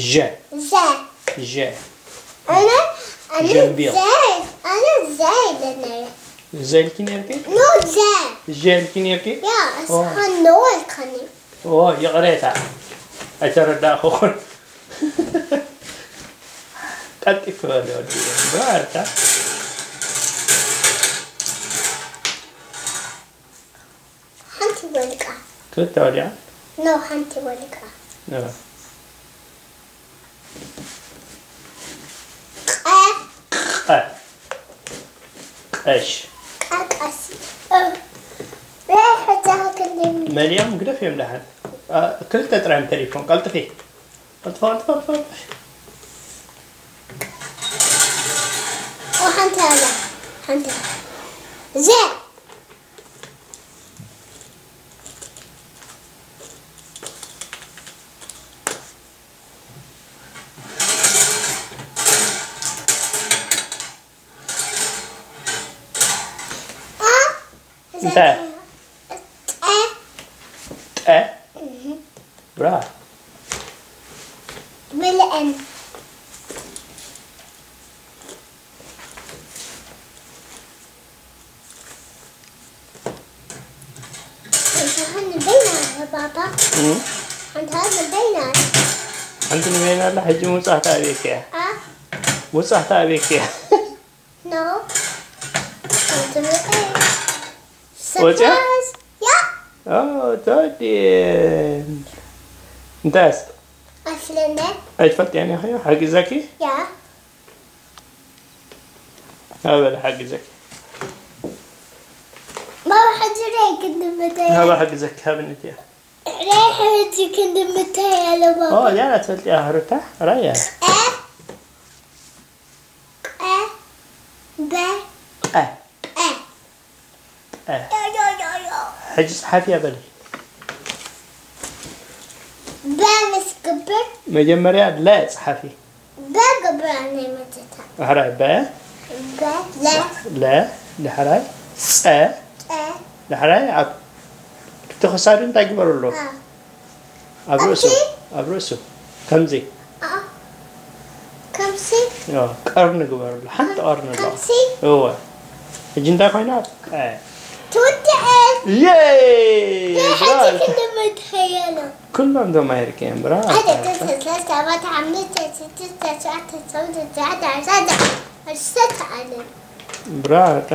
ژ። ژ። ژ። ኣነ ኣነ ጀምቢል። ዘ ኣነ ዘ ኢለ ነይረ። ژ ኢልኪ ነርኪ? ኖ ዘ። ژ ኢልኪ ነርኪ? ያ ኦ። እስኻ ኖ ኢልካኒ። ኦ ይቕሬታ ኣይተረዳእኹኹን። ቀልጢፍ በለ ወዲ ባርታ። ሓንቲ ወልቃ። ክልተ ወዲያ? ኖ ሓንቲ ወልቃ። ኖ። ቀ። ቀ። ቀሽ። ቀቀስ። ሬሕታ ክልም። መሊኦም ግደፍ እዮም ደሓን። አ፣ ክልተ ጥራይ እዮም ተሪፎም። ቀልጥፊ። ቀልጥፊ፣ ቀልጥፊ፣ ቀልጥፊ፣ ቀልጥፊ። ኦ፣ ሓንቲ ኣላ። ሓንቲ። ዘ። ኣ፣ እንታይ? ጠ። ጠ? እህ። ብራ። ብልዕን። ሓንቲ ንበይና ባባ። እም? ሓንቲ ንበይና። ሓንቲ ንበይና ኣላ፣ ሕጂ ምውጻእታ ኣበይከ እያ? ኣ? ምውጻእታ ኣበይከ እያ? ኖ። ሓንቲ ንበይና። ወጽያ? ሰርፕራይዝ። ያ። ኦ፣ ተወዲኤን። እንታይስ? ኣይፍለነ። ኣይትፈልጥያን ኢኺ? ሓጊዘኪ? ያ። ኣበል ሓጊዘኪ። ባባ ሕጂ ርኤ ክንዲ ምታይ። ሃባ ሓጊዘኪ፣ ሃብኒ እቲኣ። ርኤ ሕጂ ክንዲ ምታይ ኣለ ባባ። ኦ፣ ያላ ትፈልጥያ ህሩታ? ራያ። ቀ፣ ቀ፣ በ፣ ቀ። ቀ። ቀ። ዮ፣ ዮ፣ ዮ፣ ዮ። ሕጂ ጸሓፊያ በሊ። በ ምስ ግብር። መጀመርያ ለ ጸሓፊ። በ ግብር ናይ መጀመርታ። ዳሕራይ በ። በ፣ ለ። ለ፣ ዳሕራይ ጸ። ጸ። ዳሕራይ ኣብ ክሳዱ እንታይ ግበረሉ? ኣ። ኣብ ርእሱ፣ ኣቲ? ኣብ ርእሱ። ከምዚ። ኣ። ከምሲ? ዮ፣ ቀርኒ ግበረሉ። ሓንቲ ቀርኒ ኣለዋ። ከምሲ? እወ። ሕጂ እንታይ ኮይና? ቀ። ትውድኤ። የይ! የይ፣ ሕጂ ብራቮ። ክንድምት ሄየና። ኩሎም ተማሂርኪ እዮም፣ ብራቮ። ሓደ፣ ክልተ፣ ሰለስተ፣ ኣርባዕተ፣ ሓሙሽተ፣ ሽዱሽተ፣ ሸውዓተ፣ ሸሞንተ፣ ትሽዓተ፣ ዓሰርተ፣ ዓሰርተ፣ ዓሰርተ ኣለን። ብራቮ።